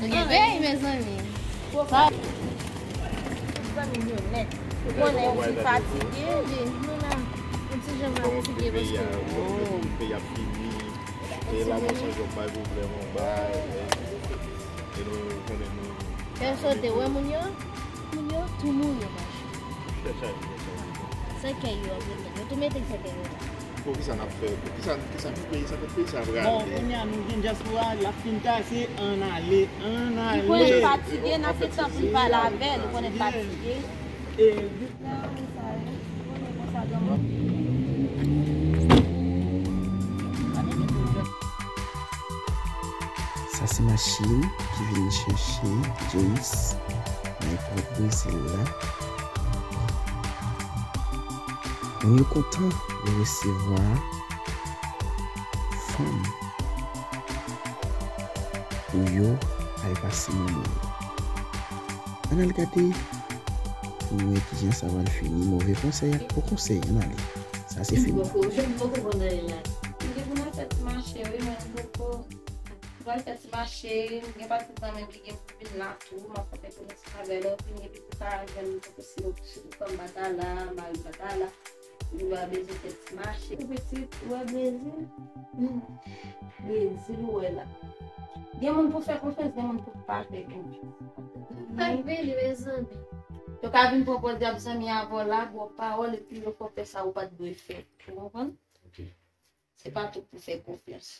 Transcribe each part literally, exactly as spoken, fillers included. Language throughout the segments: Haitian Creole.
Ou gen vèy, mezanmi. Zanmi m yo nèt. Ou konnen, ou fin fatige. Ou ti jan fatige paske. Peyi ap fini. E la mwen sonje yon bay pwoblèm anba. E nou konnen nou. Pèsonn te wè moun yo? Moun yo tou mouri, mache. Tèt chaje, tèt chaje. Sèkèy yo ap retounen. Yo tou mete sèkèy yo la. Poukisa n ap fè? Poukisa, kisa, ki peyi sa, kot peyi sa prale? Bon, kounye a, nou gen dyaspora, l ap fin kase, ann ale, ann ale. Li konnen l fatige, n ap gen tan pou n pale avè l, li konnen l fatige. E, Sa se machin ki vin chèche James nan èpòt Brezil la. Moun yo kontan yo resevwa fanm pou yo al pase moman yo. Ann al gade pou nou wè kijan sa pral fini. Move konsèy ak bon konsèy, ann ale. Sa se fini. Poko, jan poko konn anyen la. M gen pou n al fè ti mache, wi, men m poko. M pral fè ti mache, m gen pati zanmi m ki gen pou vin la tou, m ap fè konesans avè l, anpil gen pitit a jwenn, m poko si yo, si fanm pa ta la, mari pa ta la. Ou a bezwen fè ti mache. Ou pitit, ou wè Brezil? Hmm. Brezil, ou wè la. Gen moun pou fè konfyans, gen moun pou pa fè konfyans. Fèk vini, mezanmi. Yo ka vin pran pòz y ap zanmi avè w la, ba w pawòl, epi yo fè w fè sa ou pa t dwe fè. Ou konprann? Ok. Se pa tout pou fè konfyans.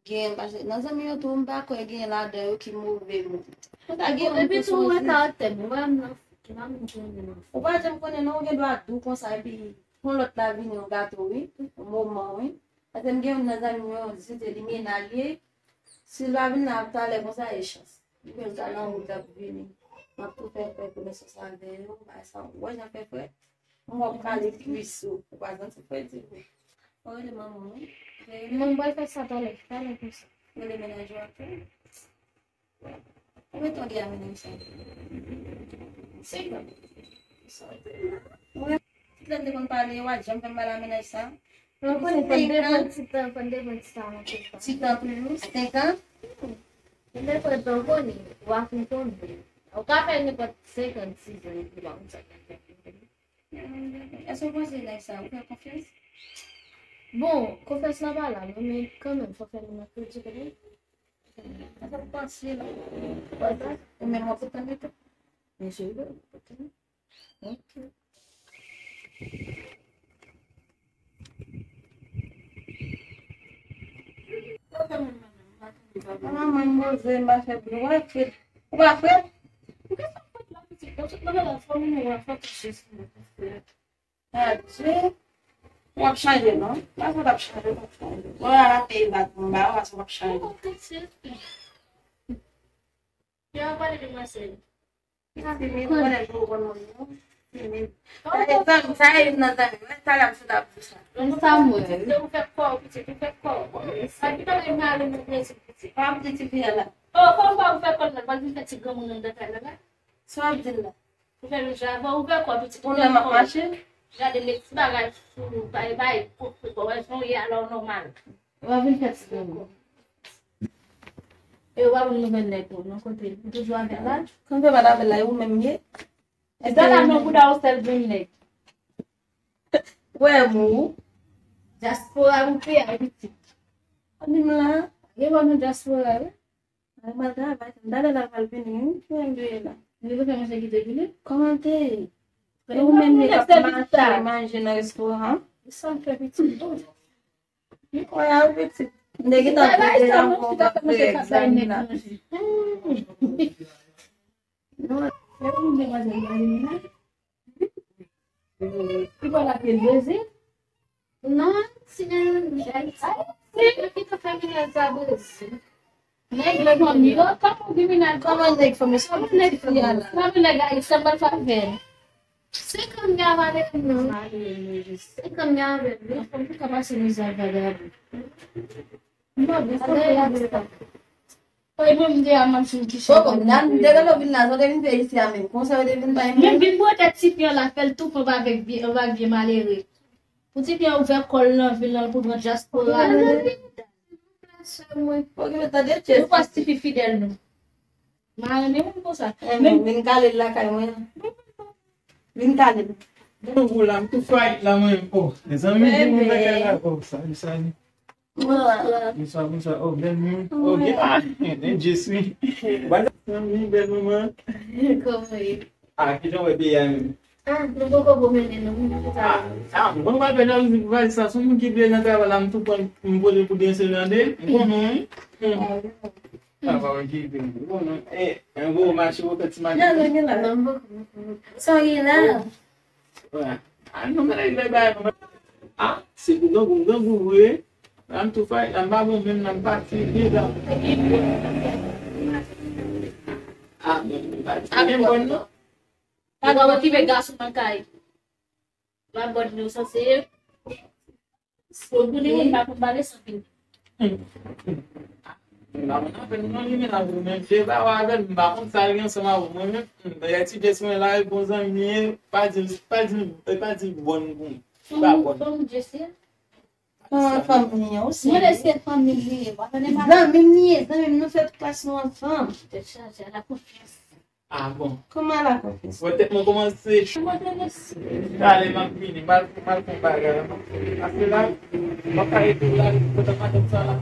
Gen, paske nan zanmi yo tou, m pa kwè gen ladan yo ki move moun. Konsa gen moun epi tou, ou wè karaktè m, ou wè m nan fouki, m pa menm konnen nan fouki. Ou pa janm konnen non, ou gen dwa dou konsa, epi yon lòt la vini yon gato, wi, yon moman, wi. Paske m gen youn nan zanmi m yo, si se li mennaj li ye, si l pa vin la talè konsa, e chans. Li menm sa nan wout l ap vini. M ap tou fè, fè konesans avè yo, bagay sa, ou wè jan fè frèt. Mwen ap kale kwis ou, ou pa santi fredi vre. Ou rele manman w, wi. Mwen pral fè sa talè, talè konsa. Rele mennaj ou ankò. Konbyen tan w gen a mennaj sa? Senk an. Wi. Tout lè n te konn pale, ou pa t janm fè m mal a mennaj sa. Mwen konnen fò n defann ti tan, fò n defann ti tan nan tout tan. Ti tan toujou, senk an? Nenpòt tan w konnen, ou a fin konnen. Ou ka fè nenpòt senk an, sis an, epi w pa konn sa k ap fèt. Èske w panse nèg sa, ou fè konfyans? Bon, konfyans lan pa la, non, men kanmenm, fò fè nou nan kredi, wi. Èske w panse la? Ou menm w ap tande tou? Byen si, wi, w ap tande. Ok. Manman, m poze, m pa fè bri. Ou pa frèt? Ou pa frèt? Ou pa frèt la, pitit? Bon, tout bagay la, fò nou wè, fò touche sou mwen, frèt. Adje. W ap chanje, non? Pa fè w ap chanje, w ap chanje. Bon, la, la, peyi bat, bon, ba, w ap chanje. Yo ap pale de mwen sèl. Timid, konnen pou w konn moun yo. Timid. Sa e zanmi, sa e youn nan zanmi mwen. Talè m sot ap di sa. Sa m wè. Pitit, ou fè kò, pitit, ou fè kò. Sa ki ta vle m ale nan Brezil, pitit. Pa ap di tifi a la. Oh, kòman ou fè kò l la? Pral vin fè ti granmoun anndan kay la la? Sa w ap di l la? Ou fè l jan avan, ou fè kò, pitit. Ou nan m ap mache? Gade, met ti bagay sou, bay, bay, pou, pou, pou, wè jan w ye a la, w nòmal. Ou pa vin fè ti granmoun. E ou pa vin nouvèl nèg ou, non, kote l? Ou toujou avè l la? Kòm se pa t avè l la, e ou menm ye? E sa la non bouda ou sèl vin nèg. Wè mou. Dyaspora ou peye a pitit. Ann vin la. Gen bon nou dyaspora, wi. Ay, mal travay, talè la pral vini, wi, ki menm dwe la. Li te fè manje ki te vini? Kòman te ye? E ou menm li k ap mache, manje nan restoran? Sa m fè pitit. Inkroyab, pitit. M te gentan di deja pou w fè egzamen la. Non. Li pa la ke Brezil? Non, si gen Ayiti. Ayiti. Ki te fè mennaj sa Brezil. Nèg fanmi yo, kòman w gen mennaj? Kòman nèg fanmi? Sa pou nèg fi a la? Sa pou nèg Ayiti, sa pral fè avè l? Senk an m gen avè l, non. Senk an m gen avè l, wi. Fanmi ka pase mizè vagabon. M pa vle sa. Oy, mwen, m te a manti m ki chè. Poko, m nan, m te gen lè vin la, sa te vin fè isi a menm. Konsa yo te vin bay mwen. Men vin bwè tèt ti fi an la, fè l tou fon avèk vye, avèk vye malere. Pou ti fi an ouvè kò l nan vil lan pou pran dyaspora. Poko, men tande, Chess. Nou pa ti fi fidèl, nou. M a renmen moun konsa. Eh, men vin kale l lakay mwen. Vin kale l. Bon, ou la, m tou fayt la, mwen. Oh, mezanmi, gen moun lakay la. Oh, salut, salut. Bonswa. Bonswa, bonswa. Oh, bèl moun. Oh, gen, ah, gen Jess, wi. Bèl zanmi, bèl manman. Kòman ye? Ah, kijan w wè peyi a menm? Ah, nou poko pwomennen, non. Ah, ah, bon, m pa fè jalouzi pou valiz sa. Se yon moun ki vle nan travay la, m tou pran, m pote pou de semaine ande. M konnen, wi. Hmm. Ah, pa wè ki vle. M konnen. Eh, yon gwo mache, ou fè ti mache. Non, non, non, non, m poko, m poko, m poko. Sa w gen la? Wè. Ah, non, men lè bay, non. Ah, se pou grangou, m grangou vre. An tou fay, an pa bon menm nan pati, dedan. Ah, men pati. Ah, men bon, non. Pa gen okipe gason nan kay. La bòn nou sanse. Pou tounen moun pa konn pale san fini. M pa konn afè nou nan limit la pou mwen. Je pa wè avè l, m pa konn sa l gen ansanm avè mwen menm. Dayè ti Jess mwen la, bon zanmi, pa di, pa di, pa di bon pou m. Li pa bon. Fanm Jess ye? Fanm li ye osi. Mwen lè se fanmi li ye, pa tande mal. Zanmi m li ye, zanmi m, nou fè tout klas nou ansanm. Tèt chaje, a la konfyans. Ah bon. Kòman la konfyans? Mwen tèt mwen kòmanse cho. Talè m ap vini, m al, m al fè yon bagay la. Paske la, m ap ka rete la, pandan madanm sa la.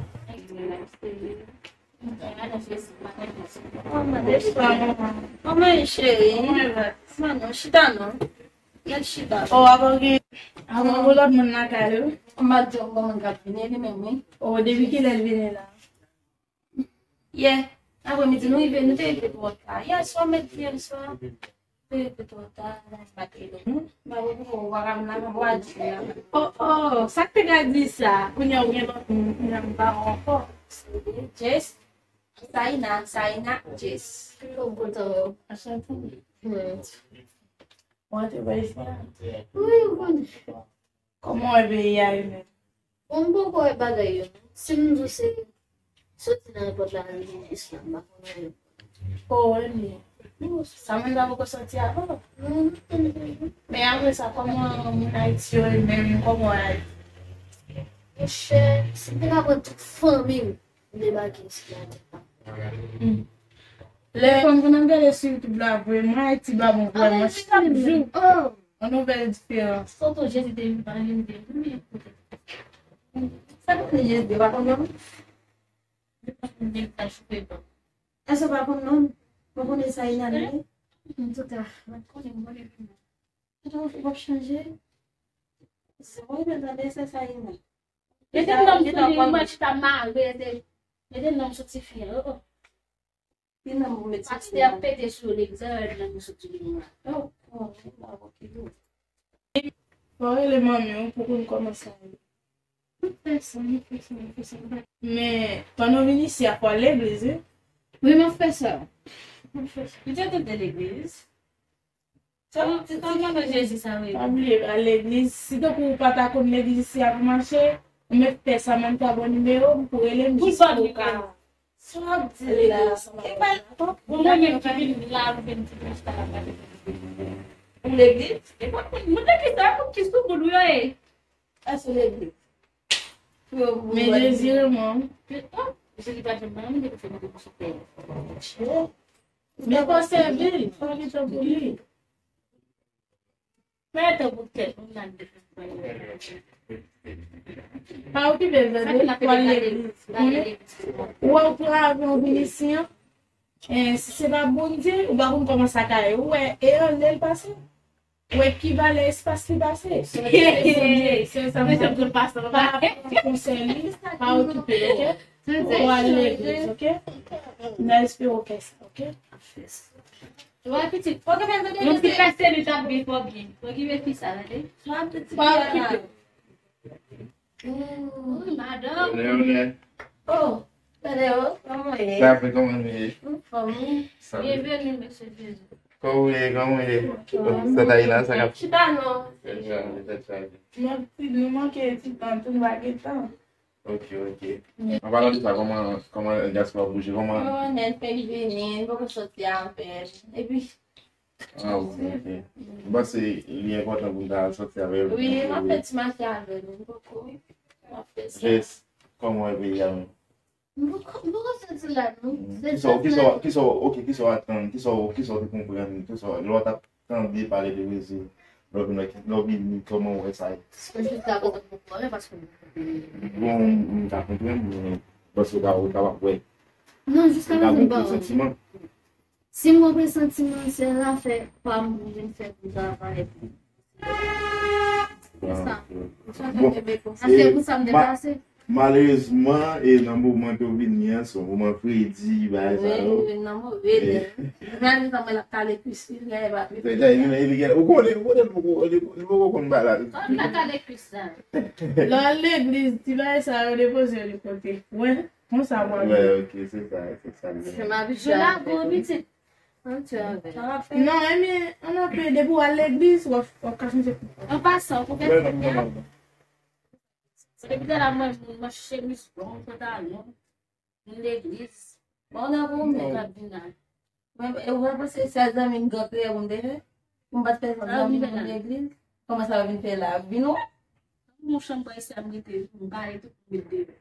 Kòman, cheri? Kòman, chita non. Nèg chita. Oh, avan gen, avan gen lòt moun lakay ou. M pa di w kòman k ap vini li menm, wi. Oh, depi kilè l vini la? Yè, aprèmidi, nou rive, nou te rive twò ta. Yè swa, mèt yè swa, nou te rive twò ta, nan pati de nou. M pa wè pou w pa ka vin la, m ap di la. Oh, oh, sa k te ka di sa? Kounye a ou gen lòt moun, kounye a m pa wè ankò. Jess, Saina, Saina, Jess. Mwen kontan wè w. Anchante. Hmm. Ou antre pa isi a? Wi, ou konnen. Kòman w wè peyi a, ou menm? Bon, m poko wè bagay yo, non. Si m di w se soti nan èpòt la, rive jis la, m pa konn anyen. Oh, wi. Sa moun sa poko soti avè w? Non, non, non, non. Men apre sa, kòman moun Ayiti yo, ou menm, kòman w wè Ayiti? Monchè, si m te ka pran tout fanmi m, debake isi la. Hmm. Lè fanm konn ap gade sou YouTube la, vre, mwen Ayiti pa bon pou mwen chak jou. Oh! Yon nouvèl diferans. Tonton Jezi te vin pale, m te vini kote. Sa konn Jezi pa konn non? Li pa konn nèg sa choupe non. Èske w pa konn non? Ou konnen sa Ina li ye? Antouka, mwen konnen, mwen konnen. Antouka, w ap chanje. Se mwen menm tande se sa Ina. Mete nonm sou li, mwen chita mare, mete nonm sou tifi an, oh, oh. Ki nonm ou met sou li? Pastè ap pete sou yo legliz, nan nou soti li mwa. Oh, oh, oh, oh, oh. Fò w rele manmi w pou konn kòman sa ye. Mwen fè sa, mwen fè sa, mwen fè sa. Men, pandan w vin isi a, fò w al legliz, wi. Wi, mwen fè sa. Mwen fè sa. Ou te tande legliz? Sa, se sa manman Jezi sa, wi. Pa bliye, al legliz. Si tankou ou pa ta konn legliz isi a pou mache, ou mèt fè sa, mwen ta ba w nimewo m pou rele m jis pou w ka. Sa w ap di la? E pa bon, mwen menm ki vin la, mwen vin di mwen chita la pale. Pou legliz? E pa pou moun legliz sa, pou ki sou moun yo ye. Èske legliz? Men Jezi renmen w. Oh, Jezi pa janm renmen m, depi fè m te kouche pè. Men fò sèvi l, fò gen tan pou li. Fè tan pou tèt nou nan depi. Pa okipe l, tande, pou al legliz. Ou wè ou pran avyon vin isi an? Eh, si se pa Bondye, ou pa konn kòman sa ka ye. Ou wè, e anlè l pase. Ou wè ki valè espas li pase. Se sa m ap di w, pa pran konsèy li, pa okipe l, oke? Ou al legliz, oke? N a espere w fè sa, oke? Yon ti pèse li t ap byen, fò byen. Fò ki met fi sa, tande. Pa okipe. Wi, madanm. Onè, onè. Oh, Tadeo, kòman w ye? Sa fè, kòman nou ye? Anfòm, wi. Byenveni, mesye Jezi. Kòman w ye, kòman w ye? Sa ta ye la, sa k ap... Chita non. Tèt chaje, tèt chaje. Nou manke ti tan, tou nou pa gen tan. Ok, ok. An palan de sa, kòman, kòman dyaspora ap bouje? Kòman? Yo, nèt fèk vini, n poko sòti avè l. Epi, ah, wi, ok. M panse li enpòtan pou n ta sòti avè l. Wi, m ap fè ti mache avè l. M poko, m ap fè sa. Jess, kòman w wè peyi a menm? M poko, m poko sòti la, non. Kisa, kisa, kisa, ok, kisa w atann, kisa, kisa w te konprann, kisa, lè w t ap tande pale de Brezil, lè w vin, lè w vini, kòman w wè sa ye? Jiska prezan m poko wè, paske m bon, m ka konprann, men paske w ka, w ka wè. Non, jiska prezan m pa wè. Si m gon presantiman, se zafè pa m pou vin fè pou travay. Se sa. Bon, se pou sa m deplase. Malerezman, e nan moman ke w vini an, se yon moman fredi, bagay sa yo. Wi, nan move lè. Malerezman, mwen l ap kale kwis li, li pa vle. Ou konnen, ou konnen, li poko, li poko konn bagay la. Kòman l ap kale kwis la? Lè w al legliz, ti bagay sa yo depoze yo de kote. Wi. Konsa w ap viv. Wè, ok, se sa, se sa. Se m abitye avèk li. Ann fè avè l. Non, ebyen, ann ap, depi w al legliz, w ap, w ap ka chanje. An pasan, pou fè kòb la. Depi talè mwen, mwen chemiz long, pantalon, m legliz. Bon, nan bon, men. Nèg ap vin la. Mwen, e ou pa panse se zanmi m gran priyè pou m te fè? Pou m pa t fè zanmi m legliz? Kòman sa vin fè la? Vin wè? Yon chanm prese a m rete, m pale tout, m met deyò.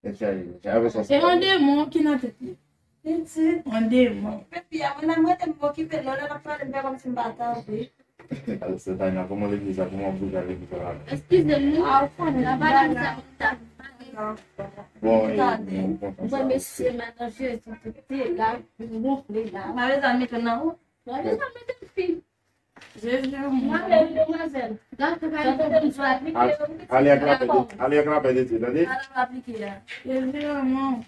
E yon demon ki nan tèt li. Pitit, yon demon. Epi, apre, nan mwen, te m okipe, non, lè l ap pale, m fè kòmsi m pa tande. Alò, Santana, kòman legliz la, kòman w ap bouje legliz la? Eskize m, non. A, w konnen, la pa gen sa. Bon, e, bon, bon, bon, bon, mesye, madan Jezi, tout te la, vin wonfle la. Madan mete nan ou? Madan mete fil. Jezi, mwen. Ale ak lapè de, ale ak lapè de Dye, tande? Ale aplike a. Jezi, mwen.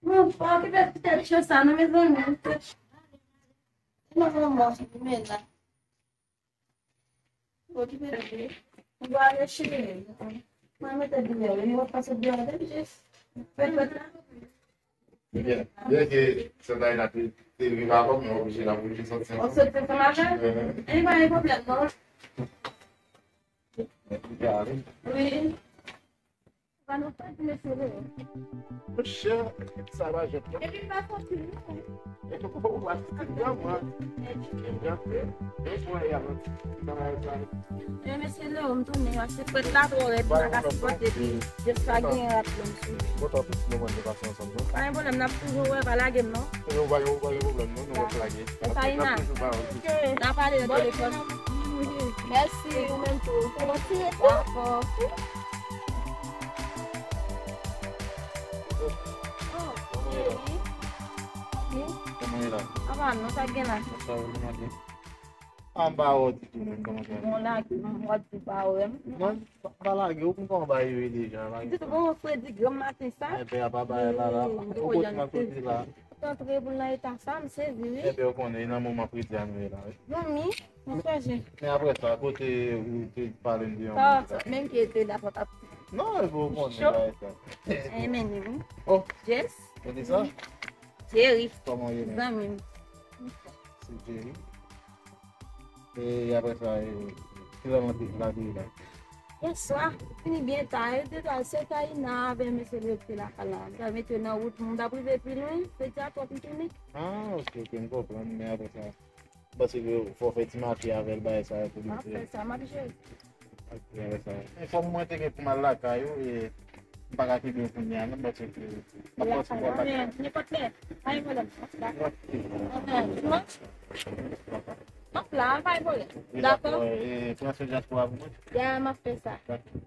Mwen pa okipe tèt chan sa, non, mezanmi. Mwen, mwen, mwen, mwen la. Okipe tèt li. Mwen va ale chire. Mwen mete deyò, li va pase deyò de Jezi. Fè fèt la. Byen, byen ke Santa Ina te, te rive avè m, mwen oblije la pou li soti ansanm. Ou soti ansanm avè l? E pa gen pwoblèm, non. Wi. Pa nou fè ti mesye Leo. Monchè, sa pa jèt, non. Epi pa soti, non. Ou pa soti, non, mwen. Mwen, mwen, mwen. E, mesye Leo, m tounen, paske frèt la twò rèd, m pa ka sipòte pi. Jès pa gen rad menm sou li. Bon, tanpri, si nou manje pase ansanm, non? Pa gen pwoblèm, n ap toujou wè, pa lage m, non? Yo, pa gen, pa gen pwoblèm, non, nou ap lage. N ap toujou pale. N ap pale nan telefòn. Mèsi, ou menm tou. Dakò. Kòman w ye la? Kòman w ye la? Apa, non, sa gen la. Sa w mande? A, m pa wè w ditou menm, kòman sa ye? Bon, lage m, w ap di w pa wè m. Non, pa, pa lage, ou konn kòman bagay yo ye deja, lage. Ditou, bon, fredi granm maten sa. Enben, apa bagay la, la, ou konn kote la. Antre pou l nan eta sa, m sezi, wi. Enben, ou konnen, e nan moman fredi a nou ye la, wi. Zanmi, m chanje. Men apre sa, kote ou te pale m de yon moun ki ta. Menm ki ete la, fò t ap. Non, epi ou konnen bagay sa. Cho. Enben, wi. Oh. Jess. Ou di sa? Jerry. Kòman w ye menm? Zanmi m. Se Jerry. E apre sa, e, kilè w antre la, la? Yèswa, fini byen ta, e te ta, se ta Ina avè mesye Leo ki te lakay la. Sa mete yo nan wout, moun t ap rive pi lwen, se te a twòp m tounen. Ah, ok, ok, m konprann, men apre sa, m panse ke fò w fè ti mache avè l, bagay sa yo pou li. M ap fè sa, m ap jere. Enfòm mwen te gen pou m al lakay ou, e m pa ka kenbe w kounye a, non, m panse ke m ap pran sou bò lakay. Nenpòt lè, pa gen pwoblèm. Dakò. M ap la, pa gen pwoblèm. Dakò. E, transfè dyaspora pou mwen. Ya, m ap fè sa. Dakò.